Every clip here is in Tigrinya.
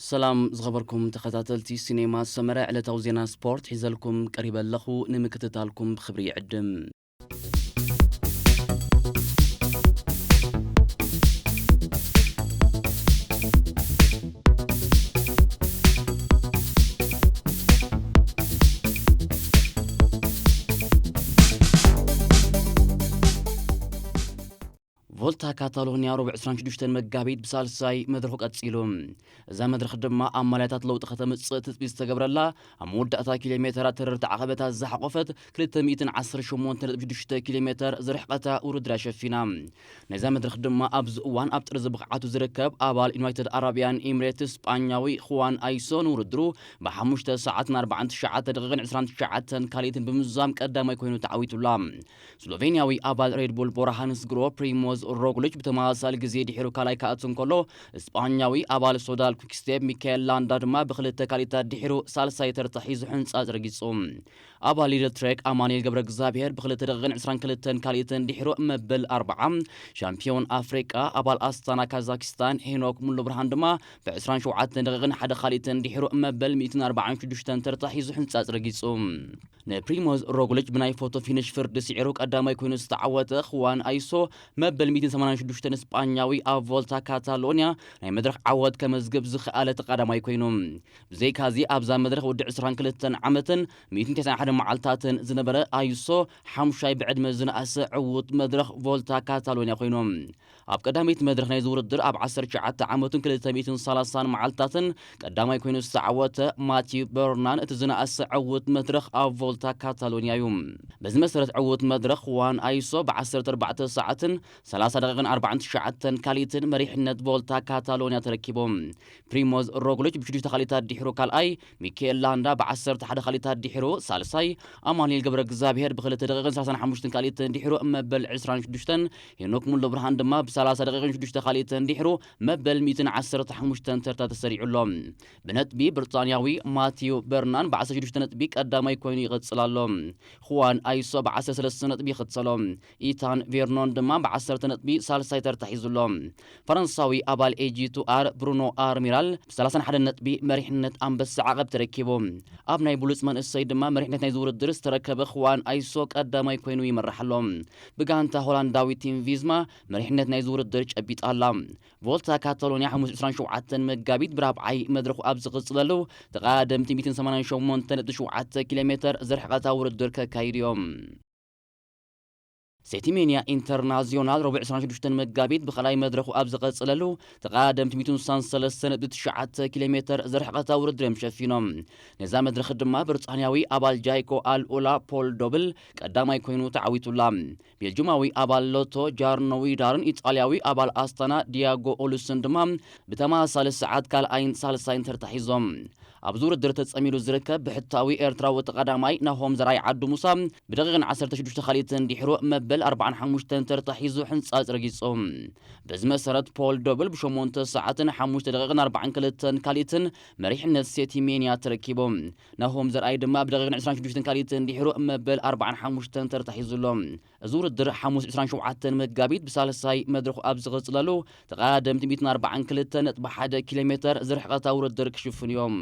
ሰላም ዝኸበርኩም ተኸታተልቲ ሲኔማ ሰመረ፣ ዕለታዊ ዜና ስፖርት ሒዘልኩም ቀሪበ ኣለኹ። ንምክትታልኩም ብኽብሪ ይዕድም። ቮልታ ካታሎንያ፣ ረቡዕ ዕስራን ሽዱሽተን መጋቢት ብሳልሳይ መድረኹ ቀጺሉ። እዛ መድረኽ ድማ ኣማልያታት ለውጢ ከተምጽእ ትጽቢት ዝተገብረላ፣ ኣብ መወዳእታ ኪሎ ሜተራት ተረርቲ ዓቐበታት ዝሓቖፈት ክልተ ሚእትን ዓሰርተ ሸሞንተ ነጥቢ ሽዱሽተ ኪሎ ሜተር ዝርሕቐታ ውድድር ኣሸፊና። ነዛ መድረኽ ድማ ኣብዚ እዋን ኣብ ጥርዚ ብቕዓቱ ዝርከብ ኣባል ዩናይትድ ኣረብያን ኤምሬትስ ስጳኛዊ ኹዋን ኣይሶ ንውድድሩ ብሓሙሽተ ሰዓትን ኣርባዓን ትሽዓተ ደቂቕን ዕስራን ትሽዓተን ካልኢትን ብምዝዛም ቀዳማይ ኮይኑ ተዓዊቱላ። ስሎቬንያዊ ኣባል ሬድ ቡል ቦራ ሃንስ ግሮ ፕሪሞዝ ሮግሊች ብተመሳሳሊ ግዜ ድሒሩ ካልኣይ ክኣቱ እንከሎ፣ ስጳኛዊ ኣባል ሶዳል ኩክስቴፕ ሚካኤል ላንዳ ድማ ብክልተ ካልኢታት ድሒሩ ሳልሳይ ተርታ ሒዙ ሕንጻጽ ረጊጹ። ኣባል ሊድል ትሬክ ኣማኑኤል ገብረ እግዚኣብሔር ብክልተ ደቂቕን ዕስራን ክልተን ካልኢትን ድሒሩ መበል ኣርብዓ፣ ሻምፒዮን ኣፍሪቃ ኣባል ኣስታና ካዛኪስታን ሄኖክ ሙሉ ብርሃን ድማ ብዕስራን ሸውዓተን ደቂቕን ሓደ ካልኢትን ድሒሩ መበል ሚእትን ኣርባዓን ሽዱሽተን ተርታ ሒዙ ሕንጻጽ ረጊጹ። ንፕሪሞዝ ሮግሊች ብናይ ፎቶ ፊኒሽ ፍርዲ ስዒሩ ቀዳማይ ኮይኑ ዝተዓወተ ኹዋን ኣይሶ፣ መበል ሚእትን ሰማንያን ሽዱሽተን ስጳኛዊ ኣብ ቮልታ ካታሎንያ ናይ መድረኽ ዓወት ከመዝግብ ዝኸኣለ እቲ ቀዳማይ ኮይኑ። ብዘይካዚ ኣብዛ መድረኽ ወዲ ዕስራን ክልተን ዓመትን ሚእትን ተስዓን ሓደን መዓልታትን ዝነበረ ኣይሶ፣ ሓሙሻይ ብዕድመ ዝነኣሰ ዕዉት መድረኽ ቮልታ ካታሎንያ ኮይኑ። ኣብ ቀዳመይቲ መድረኽ ናይዚ ውድድር ኣብ ዓሰርተ ትሽዓተ ዓመቱን ክልተ ሚእትን ሰላሳን መዓልታትን ቀዳማይ ኮይኑ ዝተዓወተ ማቲዩ በርናን እቲ ዝነኣሰ ዕዉት መድረኽ ኣብ ቮልታ ካታሎንያ እዩ። በዚ መሰረት ዕዉት መድረኽ ኹዋን ኣይሶ ብዓሰርተ ኣርባዕተ ሰዓትን ሰላሳ ደቂቕን ኣርባዓን ትሽዓተን ካልኢትን መሪሕነት ቮልታ ካታሎንያ ተረኪቡ። ፕሪሞዝ ሮግሊች ብሽዱሽተ ካልኢታት ድሒሩ ካልኣይ፣ ሚካኤል ላንዳ ብዓሰርተ ሓደ ካልኢታት ድሒሩ ሳልሳይ፣ ኣማኑኤል ገብረ እግዚኣብሔር ብክልተ ደቂቕን ሰላሳን ሓሙሽተን ካልኢትን ድሒሩ መበል ዕስራን ሽዱሽተን፣ ሄኖክ ሙሉ ብርሃን ድማ ብሰላሳ ደቂቕን ሽዱሽተ ካልኢትን ድሒሩ መበል ሚእትን ዓሰርተ ሓሙሽተን ተርታ ተሰሪዑ ኣሎ። ብነጥቢ ብሪጣንያዊ ማቲዩ በርናን ብዓሰርተ ሽዱሽተ ነጥቢ ቀዳማይ ኮይኑ ይቕጽል ኣሎ። ኹዋን ኣይሶ ብዓሰርተ ሰለስተ ነጥቢ ይኽተሎ። ኢታን ቬርኖን ድማ ብዓሰርተ ነጥቢ ሳልሳይ ተርታ ሒዙ ኣሎ። ፈረንሳዊ ኣባል ኤጂ ቱ ኣር ብሩኖ ኣርሚራል ብሰላሳን ሓደን ነጥቢ መሪሕነት ኣንበሳ ዓቐብ ተረኪቡ። ኣብ ናይ ብሉጽ መንእሰይ ድማ መሪሕነት ናይዚ ውድድር ዝተረከበ ኹዋን ኣይሶ ቀዳማይ ኮይኑ ይመርሕ ኣሎ። ብጋንታ ሆላንዳዊ ቲም ቪዝማ መሪሕነት ናይዚ ውድድር ጨቢጣ ኣላ። ቮልታ ካታሎንያ ሓሙስ ዕስራን ሸውዓተን መጋቢት ብራብዓይ መድረኹ ኣብ ዝቕጽለሉ፣ ተቐዳደምቲ ሚእትን ሰማንያን ሸሞንተ ነጥቢ ሸውዓተ ኪሎ ሜተር ዝርሕቐታ ውድድር ከካይዱ እዮም። ሴቲሜንያ ኢንተርናዚዮናል ረቡዕ ዕስራን ሽዱሽተን መጋቢት ብኻልኣይ መድረኹ ኣብ ዝቐጸለሉ፣ ተቐዳደምቲ ሚእትን ስሳን ሰለስተ ነጥቢ ትሽዓተ ኪሎ ሜተር ዝርሕቐታ ውድድር እዮም ሸፊኖም። ነዛ መድረኽ ድማ ብሪጣንያዊ ኣባል ጃይኮ ኣልኡላ ፖል ዶብል ቀዳማይ ኮይኑ ተዓዊቱላ። ቤልጁማዊ ኣባል ሎቶ ጃርኖ ዊዳርን ኢጣልያዊ ኣባል ኣስታና ዲያጎ ኦሉስን ድማ ብተመሳሳሊ ሰዓት ካልኣይን ሳልሳይን ተርታ ሒዞም። ኣብዚ ውድድር ተጸሚዱ ዝርከብ ብሕታዊ ኤርትራዊ ተቐዳማይ ናሆም ዘርኣይ ዓዱ ሙሳ ብደቂቕን ዓሰርተ ሽዱሽተ ካልኢትን ድሒሩ መበል ኣርባዓን ሓሙሽተን ተርታ ሒዙ ሕንጻጽ ረጊጹ። በዚ መሰረት ፖል ዶብል ብሸሞንተ ሰዓትን ሓሙሽተ ደቂቕን ኣርባዓን ክልተን ካልኢትን መሪሕነት ሴቲሜንያ ተረኪቡ። ናሆም ዘርኣይ ድማ ብደቂቕን ዕስራን ሽዱሽተን ካልኢትን ድሒሩ መበል ኣርባዓን ሓሙሽተን ተርታ ሒዙ ኣሎ። እዚ ውድድር ሓሙስ ዕስራን ሸውዓተን መጋቢት ብሳልሳይ መድረኹ ኣብ ዝቕጽለሉ፣ ተቐዳደምቲ ሚእትን ኣርባዓን ክልተን ነጥቢ ሓደ ኪሎ ሜተር ዝርሕቐታ ውድድር ክሽፍኑ እዮም።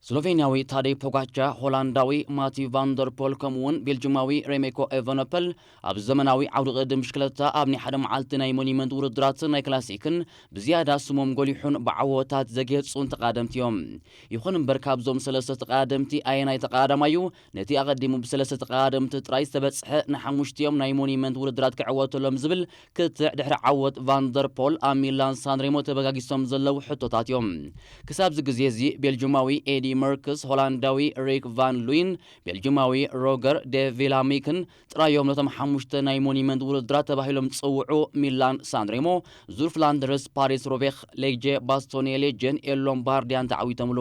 ስሎቬንያዊ ታደይ ፖጋቻ፣ ሆላንዳዊ ማቲ ቫንደርፖል ከምኡውን ቤልጅማዊ ሬሜኮ ኤቨኖፐል ኣብ ዘመናዊ ዓውዲ ቅድድም ብሽክለታ ኣብ ናይ ሓደ መዓልቲ ናይ ሞኒመንት ውድድራትን ናይ ክላሲክን ብዝያዳ ስሞም ጎሊሑን ብዓወታት ዘጌጹን ተቐዳደምቲ እዮም። ይኹን እምበር ካብዞም ሰለስተ ተቐዳደምቲ ኣየናይ ተቐዳዳማይ እዩ ነቲ ኣቐዲሙ ብሰለስተ ተቐዳደምቲ ጥራይ ዝተበጽሐ ንሓሙሽቲኦም ናይ ሞኒመንት ውድድራት ክዕወተሎም ዝብል ክትዕ ድሕሪ ዓወት ቫንደርፖል ኣብ ሚላን ሳንሬሞ ተበጋጊሶም ዘለዉ ሕቶታት እዮም። ክሳብዚ ግዜ እዚ ቤልጅማዊ ኤዲ መርክስ፣ ሆላንዳዊ ሪክ ቫን ሉይን፣ ቤልጅማዊ ሮገር ዴቪላሚክን ጥራዮም ነቶም ሓሙሽተ ናይ ሞኒመንት ውድድራት ተባሂሎም ዝጽውዑ ሚላን ሳንሬሞ፣ ዙር ፍላንደርስ፣ ፓሪስ ሮቬኽ፣ ሌግጄ፣ ባስቶኔ ሌጀን ኤል ሎምባርዲያን ተዓዊቶምሉ።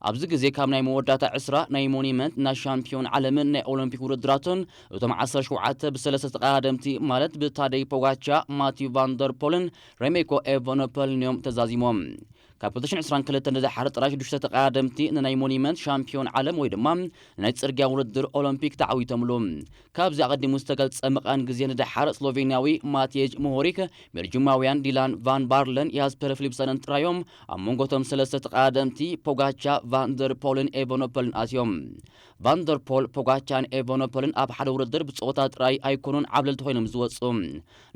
ኣብዚ ግዜ ካብ ናይ መወዳእታ ዕስራ ናይ ሞኒመንት ናይ ሻምፒዮን ዓለምን ናይ ኦሎምፒክ ውድድራትን እቶም ዓሰርተ ሸውዓተ ብሰለስተ ተቐዳደምቲ ማለት ብታደይ ፖጋቻ፣ ማቲዩ ቫንደርፖልን ሬሜኮ ኤቨኖፐልን እዮም ተዛዚሞም። ካብ ክልተ ሽሕን ዕስራን ክልተን ንደሓር ጥራይ ሽዱሽተ ተቐዳደምቲ ንናይ ሞኒመንት ሻምፒዮን ዓለም ወይ ድማ ንናይ ጽርግያ ውድድር ኦሎምፒክ ተዓዊቶምሉ። ካብዚ ኣቐዲሙ ዝተገልጸ መቓን ግዜ ንደሓር ስሎቬንያዊ ማቴጅ ሞሆሪክ፣ ቤልጅማውያን ዲላን ቫን ባርለን ያስፐር ፊሊፕሰንን ጥራዮም ኣብ መንጎቶም ሰለስተ ተቐዳደምቲ ፖጋቻ፣ ቫንደር ፖልን ኤቨኖፐልን ኣትዮም። ቫንደር ፖል፣ ፖጋቻን ኤቨኖፐልን ኣብ ሓደ ውድድር ብጾታ ጥራይ ኣይኮኑን ዓብለልቲ ኮይኖም ዝወጹ።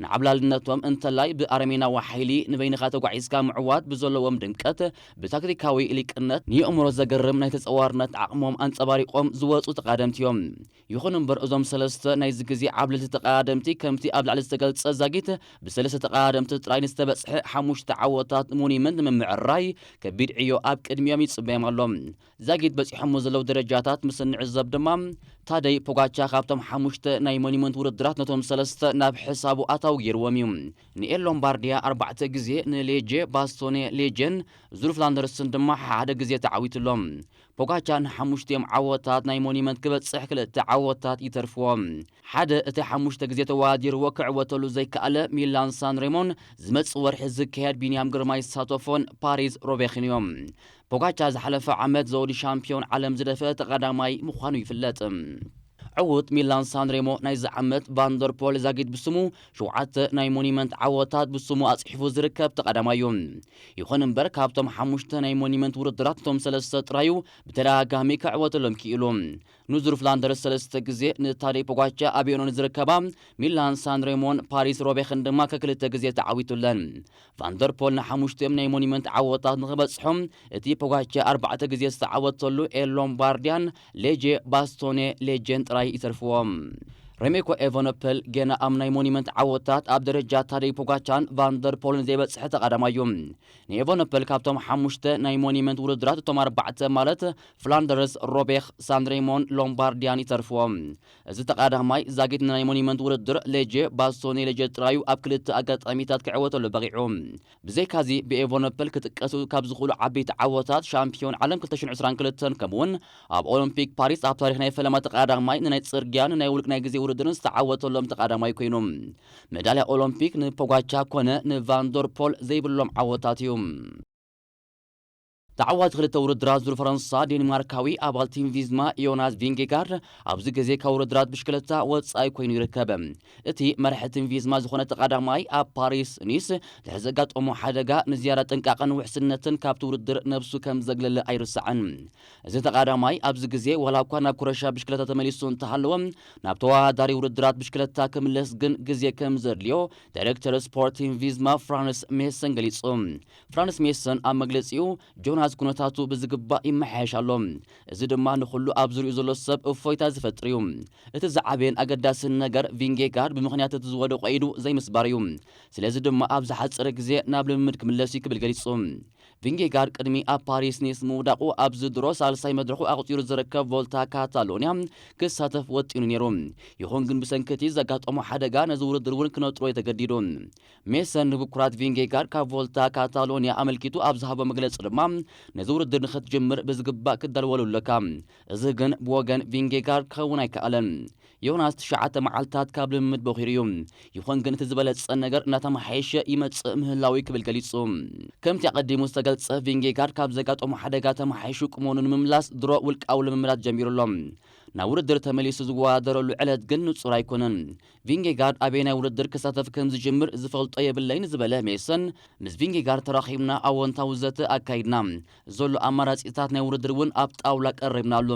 ንዓብላልነቶም እንተላይ ብኣረሜናዊ ሓይሊ ንበይንኻ ተጓዒዝካ ምዕዋት ብዘለዎም ድምቀት፣ ብታክቲካዊ ሊቅነት ንየእምሮ ዘገርም ናይ ተጸዋርነት ዓቕሞም ኣንጸባሪቖም ዝወጹ ተቓደምቲ እዮም። ይኹን እምበር እዞም ሰለስተ ናይዚ ግዜ ዓብለልቲ ተቓደምቲ ከምቲ ኣብ ላዕሊ ዝተገልጸ ዛጊት ብሰለስተ ተቓደምቲ ጥራይ ንዝተበጽሐ ሓሙሽተ ዓወታት ሞኒመንት ንምምዕራይ ከቢድ ዕዮ ኣብ ቅድሚኦም ይጽበዮም ኣሎ። ዛጊት በጺሖሞ ዘለዉ ደረጃታት ምስ እንዕዘብ ድማ፣ ታደይ ፖጋቻ ካብቶም ሓሙሽተ ናይ ሞኒመንት ውድድራት ነቶም ሰለስተ ናብ ሕሳቡ ኣታዊ ገይርዎም እዩ። ንኤል ሎምባርዲያ ኣርባዕተ ግዜ፣ ንሌጄ ባስቶኔ ሌጄን ዙር ፍላንደርስን ድማ ሓደ ግዜ ተዓዊትሎም። ፖጋቻ ንሓሙሽቲኦም ዓወታት ናይ ሞኒመንት ክበጽሕ ክልተ ዓወታት ይተርፍዎ። ሓደ እቲ ሓሙሽተ ግዜ ተወዳዲርዎ ክዕወተሉ ዘይከኣለ ሚላን ሳን ሬሞን ዝመጽእ ወርሒ ዝካየድ ቢንያም ግርማይ ሳቶፎን ፓሪስ ሮቤኽን እዮም። ፖጋቻ ዝሓለፈ ዓመት ዘውዲ ሻምፒዮን ዓለም ዝደፈ ተቐዳማይ ምዃኑ ይፍለጥ። ዕዉት ሚላን ሳንሬሞ ናይዚ ዓመት ቫንደርፖል ዛጊት ብስሙ ሸውዓተ ናይ ሞኒመንት ዓወታት ብስሙ ኣጽሒፉ ዝርከብ ተቐዳማይ እዩ። ይኹን እምበር ካብቶም ሓሙሽተ ናይ ሞኒመንት ውድድራት እቶም ሰለስተ ጥራዩ ብተደጋጋሚ ክዕወተሎም ክኢሉ። ንዙር ፍላንደርስ ሰለስተ ግዜ፣ ንታደይ ፖጋቻ ኣበይኖ ንዝርከባ ሚላን ሳንሬሞን ፓሪስ ሮቤኽን ድማ ከክልተ ግዜ ተዓዊቱለን። ቫንደርፖል ንሓሙሽቲኦም ናይ ሞኒመንት ዓወታት ንኽበጽሖም እቲ ፖጋቻ ኣርባዕተ ግዜ ዝተዓወተሉ ኤል ሎምባርዲያን ሌጄ ባስቶኔ ሌጄን ጥራይ ይተርፍዎም። ሬሜኮ ኤቨኖፐል ገና ኣብ ናይ ሞኒመንት ዓወታት ኣብ ደረጃ ታደይ ፖጋቻን ቫንደርፖልን ዘይበጽሐ ተቐዳማይ እዩ። ንኤቨኖፐል ካብቶም ሓሙሽተ ናይ ሞኒመንት ውድድራት እቶም ኣርባዕተ ማለት ፍላንደርስ፣ ሮቤኽ፣ ሳንሬሞን፣ ሎምባርዲያን ይተርፍዎም። እዚ ተቐዳማይ ዛጊት ናይ ሞኒመንት ውድድር ሌጄ ባስቶኔ ሌጄ ጥራዩ ኣብ ክልተ ኣጋጣሚታት ክዕወተሉ በቒዑ። ብዘይካዚ ብኤቨኖፐል ክጥቀሱ ካብ ዝኽእሉ ዓበይቲ ዓወታት ሻምፒዮን ዓለም ክልተ ሽሕን ዕስራን ክልተን ከምኡውን ኣብ ኦሎምፒክ ፓሪስ ኣብ ታሪኽ ናይ ፈለማ ተቐዳማይ ንናይ ጽርግያን ናይ ውልቅ ናይ ግዜ ውድድርን ዝተዓወተሎም ተቐዳማይ ኮይኑ። መዳልያ ኦሎምፒክ ንፖጋቻ ኮነ ንቫንዶርፖል ዘይብሎም ዓወታት እዩ። ተዓዋቲ ክልተ ውድድራት ዙር ፈረንሳ ዴንማርካዊ ኣባል ቲም ቪዝማ ዮናስ ቪንጌጋርድ ኣብዚ ግዜ ካብ ውድድራት ብሽክለታ ወጻኢ ኮይኑ ይርከብ። እቲ መራሒ ቲም ቪዝማ ዝኾነ ተቐዳማይ ኣብ ፓሪስ ኒስ ድሕሪ ዘጋጠሞ ሓደጋ ንዝያዳ ጥንቃቐን ውሕስነትን ካብቲ ውድድር ነብሱ ከም ዘግለለ ኣይርሳዕን። እዚ ተቐዳማይ ኣብዚ ግዜ ዋላ እኳ ናብ ኩረሻ ብሽክለታ ተመሊሱ እንተሃለወ ናብ ተወዳዳሪ ውድድራት ብሽክለታ ክምለስ ግን ግዜ ከም ዘድልዮ ዳይሬክተር ስፖርት ቲም ቪዝማ ፍራንስ ሜሰን ገሊጹ። ፍራንስ ሜሰን ኣብ መግለጺኡ ጆናስ ኩነታቱ ብዝግባእ ይመሓየሽ ኣሎ። እዚ ድማ ንኹሉ ኣብ ዙሪኡ ዘሎ ሰብ እፎይታ ዝፈጥር እዩ። እቲ ዝዓበየን ኣገዳስን ነገር ቪንጌጋርድ ብምኽንያት እቲ ዝወደቆ ኢዱ ዘይምስባር እዩ። ስለዚ ድማ ኣብ ዝሓጸረ ግዜ ናብ ልምምድ ክምለስ እዩ ክብል ገሊጹ። ቪንጌጋርድ ቅድሚ ኣብ ፓሪስ ኒስ ምውዳቑ ኣብዚ ድሮ ሳልሳይ መድረኹ ኣቑጺሩ ዝርከብ ቮልታ ካታሎንያ ክሳተፍ ወጢኑ ነይሩ። ይኹን ግን ብሰንኪ እቲ ዘጋጠሞ ሓደጋ ነዚ ውድድር እውን ክነጥሮ እዩ ተገዲዱ። ሜሰን ንብኩራት ቪንጌጋርድ ካብ ቮልታ ካታሎንያ ኣመልኪቱ ኣብ ዝሃቦ መግለጺ ድማ ነዚ ውድድር ንኽትጅምር ብዝግባእ ክዳልወሉ ኣለካ። እዚ ግን ብወገን ቪንጌጋርድ ክኸውን ኣይከኣለን። ዮናስ ትሽዓተ መዓልታት ካብ ልምምድ በኺሩ እዩ። ይኹን ግን እቲ ዝበለጸ ነገር እናተመሓየሸ ይመጽእ ምህላው እዩ ክብል ገሊጹ። ከምቲ ኣቐዲሙ ዝተገልጸ ቪንጌጋርድ ካብ ዘጋጠሞ ሓደጋ ተመሓይሹ ቁመኑ ንምምላስ ድሮ ውልቃዊ ልምምዳት ጀሚሩ ኣሎ። ናብ ውድድር ተመሊሱ ዝወዳደረሉ ዕለት ግን ንጹር ኣይኮነን። ቪንጌጋርድ ኣበየናይ ውድድር ክሳተፍ ከም ዝጅምር ዝፈልጦ የብለይን ዝበለ ሜሰን፣ ምስ ቪንጌጋርድ ተራኺብና ኣወንታዊ ዘተ ኣካይድና። ዘሎ ኣማራጺታት ናይ ውድድር እውን ኣብ ጣውላ ቀሪብናሉ።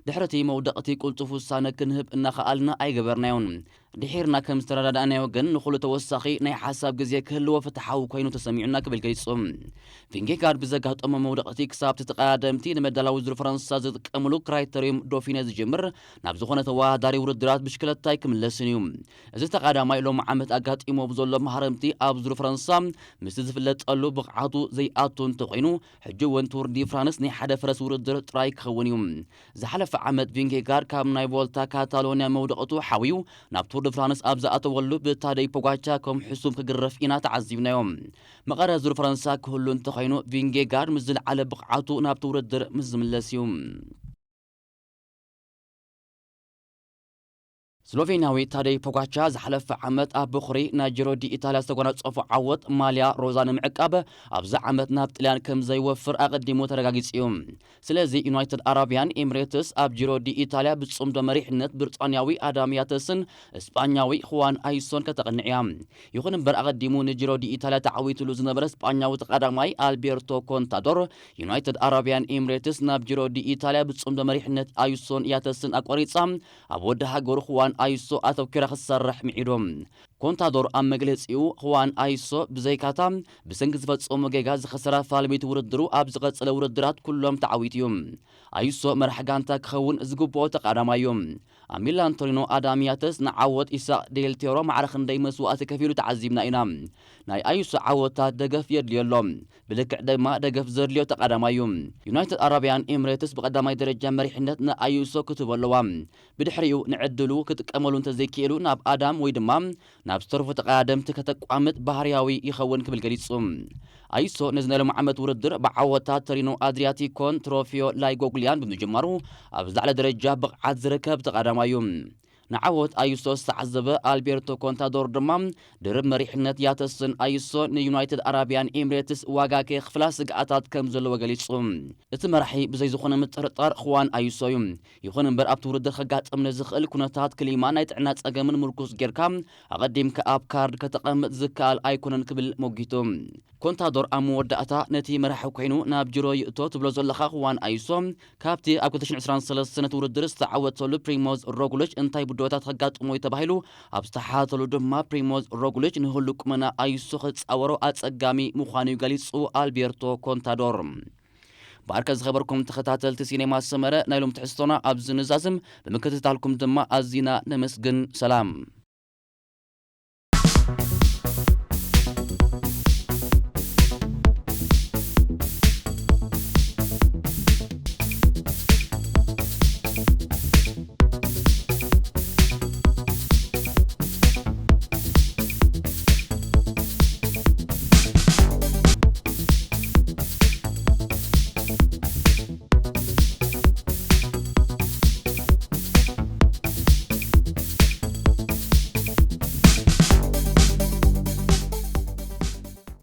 ድሕሪ እቲ መውደቕቲ ቅልጡፍ ውሳነ ክንህብ እናኸኣልና ኣይገበርናዮን። ድሒርና ከም ዝተረዳዳእናዮ ግን ንኹሉ ተወሳኺ ናይ ሓሳብ ግዜ ክህልዎ ፍትሓዊ ኮይኑ ተሰሚዑና ክብል ገሊጹ። ቪንጌጋርድ ብዘጋጠሞ መውደቕቲ ክሳብ እቲ ተቐዳደምቲ ንመዳላዊ ዙር ፈረንሳ ዝጥቀምሉ ክራይተሪዩም ዶፊነ ዝጅምር ናብ ዝኾነ ተወዳዳሪ ውድድራት ብሽክለታ ኣይክምለስን እዩ። እዚ ተቐዳማይ ሎሚ ዓመት ኣጋጢሞ ብዘሎ ማህረምቲ ኣብ ዙር ፈረንሳ ምስቲ ዝፍለጠሉ ብቕዓቱ ዘይኣቱ እንተኾይኑ፣ ሕጂ እውን ቱር ዲ ፍራንስ ናይ ሓደ ፈረስ ውድድር ጥራይ ክኸውን እዩ። ዝሓለፈ ዓመት ቪንጌጋርድ ካብ ናይ ቮልታ ካታሎንያ መውደቕቱ ሓውዩ ናብ ቱር ዲ ፍራንስ ኣብ ዝኣተወሉ ብታደይ ፖጋቻ ከም ሕሱም ክግረፍ ኢና ተዓዚብናዮ። መቐረ ዙር ፈረንሳ ክህሉ እንተኾይኑ ቪንጌጋርድ ምስ ዝለዓለ ብቕዓቱ ናብቲ ውድድር ምስ ዝምለስ እዩ። ስሎቬንያዊ ታደይ ፖጋቻ ዝሓለፈ ዓመት ኣብ በኹሪ ናይ ጂሮ ዲ ኢታልያ ዝተጎናጸፎ ዓወት ማልያ ሮዛ ንምዕቃብ ኣብዚ ዓመት ናብ ጥልያን ከም ዘይወፍር ኣቐዲሙ ተረጋጊጹ እዩ። ስለዚ ዩናይትድ ኣረቢያን ኤምሬትስ ኣብ ጂሮ ዲ ኢታልያ ብጽምዶ መሪሕነት ብሪጣንያዊ ኣዳም ያተስን እስጳኛዊ ሁዋን ኣይሶን ከተቕንዕ እያ። ይኹን እምበር ኣቐዲሙ ንጂሮ ዲ ኢታልያ ተዓዊትሉ ዝነበረ እስጳኛዊ ተቐዳማይ ኣልቤርቶ ኮንታዶር ዩናይትድ ኣረቢያን ኤምሬትስ ናብ ጂሮ ዲ ኢታልያ ብጽምዶ መሪሕነት ኣይሶን ያተስን ኣቋሪጻ ኣብ ወዲ ሃገሩ ሁዋን ኣይሶ ኣተኪራ ክትሰርሕ ምዒዱ። ኮንታዶር ኣብ መግለጺኡ፣ ሁዋን ኣይሶ ብዘይካታ ብሰንኪ ዝፈጸሞ ጌጋ ዝኸሰራ ፋልሚት ውድድሩ ኣብ ዝቐጸለ ውድድራት ኩሎም ተዓዊቱ እዩ። ኣይሶ መራሕ ጋንታ ክኸውን ዝግብኦ ተቓዳማይ እዩ። ኣብ ሚላን ቶሪኖ ኣዳም ያተስ ንዓወት ኢሳቕ ዴል ቴሮ ማዕረ ክንደይ መስዋእቲ ከፊሉ ተዓዚብና ኢና። ናይ ኣይሶ ዓወታት ደገፍ የድልዮ ኣሎ። ብልክዕ ድማ ደገፍ ዘድልዮ ተቓዳማይ እዩ። ዩናይትድ ኣረቢያን ኤምሬትስ ብቐዳማይ ደረጃ መሪሕነት ንኣይሶ ክትህቦ ኣለዋ። ብድሕሪኡ ንዕድሉ ክጥቀመሉ እንተዘይክኢሉ ናብ ኣዳም ወይ ድማ ናብ ዝተረፉ ተቐዳደምቲ ከተቋምጥ ባህርያዊ ይኸውን ክብል ገሊጹ። ኣይሶ ነዚ ናይ ሎም ዓመት ውድድር ብዓወታት ተሪኖ ኣድሪያቲኮን ትሮፊዮ ላይጎግሊያን ብምጅማሩ ኣብ ዝለዓለ ደረጃ ብቕዓት ዝርከብ ተቓዳማይ እዩ። ንዓወት ኣይሶ ዝተዓዘበ ኣልቤርቶ ኮንታዶር ድማ ድርብ መሪሕነት ያተስን ኣይሶ ንዩናይትድ ኣረቢያን ኤምሬትስ ዋጋ ከየኽፍላ ስግኣታት ከም ዘለዎ ገሊጹ። እቲ መራሒ ብዘይ ዝኾነ ምጥርጣር ኹዋን ኣይሶ እዩ። ይኹን እምበር ኣብቲ ውድድር ከጋጥም ንዝኽእል ኩነታት ክሊማ ናይ ጥዕና ጸገምን ምርኩስ ጌርካ ኣቐዲምካ ኣብ ካርድ ከተቐምጥ ዝከኣል ኣይኮነን ክብል ሞጊቱ። ኮንታዶር ኣብ መወዳእታ ነቲ መራሒ ኮይኑ ናብ ጅሮ ይእቶ ትብሎ ዘለኻ ኹዋን ኣይሶ ካብቲ ኣብ ክልተ ሽሕን ዕስራን ሰለስተን ነቲ ውድድር ዝተዓወተሉ ፕሪሞዝ ሮግሊች እንታይ ብድሆታት ከጋጥሞ እዩ ተባሂሉ ኣብ ዝተሓተሉ ድማ ፕሪሞዝ ሮግሊች ንህሉ ቁመና ኣይሶ ክጻወሮ ኣጸጋሚ ምዃኑ እዩ ገሊጹ ኣልቤርቶ ኮንታዶር። ብኣርከ ዝኸበርኩም ተኸታተልቲ ሲኔማ ሰመረ ናይ ሎም ትሕዝቶና ኣብዚ ንዛዝም ብምክትታልኩም ድማ ኣዚና ነመስግን። ሰላም።